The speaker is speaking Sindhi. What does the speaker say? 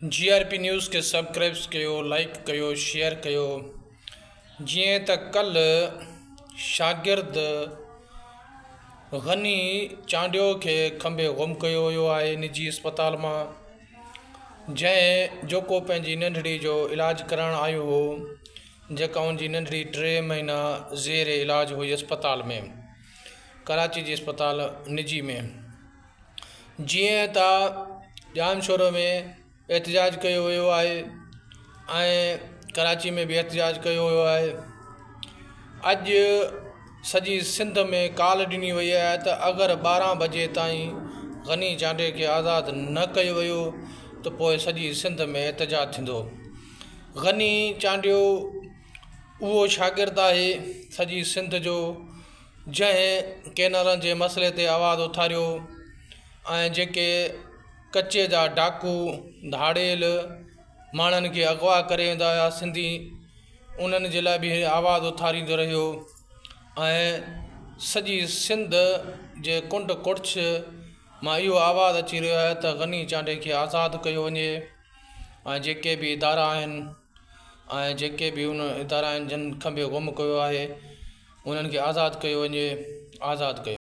جي آر پي نيوز کي سبڪرائبس ڪيو لائيڪ ڪيو شيئر ڪيو جيئن ته ڪلهه شاگرد غني چانڊيو کي کنڀي گم ڪيو ويو آهي نجي اسپتال مان جنهن جوڪو پنهنجي ننڍڙي جو علاج ڪرائڻ آيو هو جيڪا ان جي ننڍڙي ٽي مهينا زير علاج هئي اسپتال ۾ ڪراچي جي اسپتال نجي ۾ جيئن ته ڄامشورو ۾ احتجاج ڪيو ويو آهي ۽ ڪراچي ۾ به احتجاج ڪيو ويو آهي اڄ سڄي سنڌ ۾ ڪال ڏني وئي آهي ته اگر 12 بجي تائين غني چانڊيي کي آزاد نه ڪيو ويو ته پوء سڄي سنڌ ۾ احتجاج ٿيندو. غني چانڊيو اهو شاگرد آهي سڄي سنڌ جو جنهن ڪئنالن جي مسئلي تي آواز اٿاريو ۽ جيڪي ڪچي جا ڊاڪو ڌاڙيل ماڻهن کي اغوا ڪري ويندا هيا سنڌي انهن جي لاء به آواز اٿاريندو رهيو ۽ سڄي سنڌ جي ڪنڊ ڪڙڇ مان اهو آواز اچي رهيو آهي ته غني چانڊيي کي آزاد ڪيو وڃي ۽ جيڪي به ادارا آهن ۽ جيڪي به ان ادارا آهن جن کنڀي گم ڪيو آهي انهن کي آزاد ڪيو وڃي آزاد ڪيو.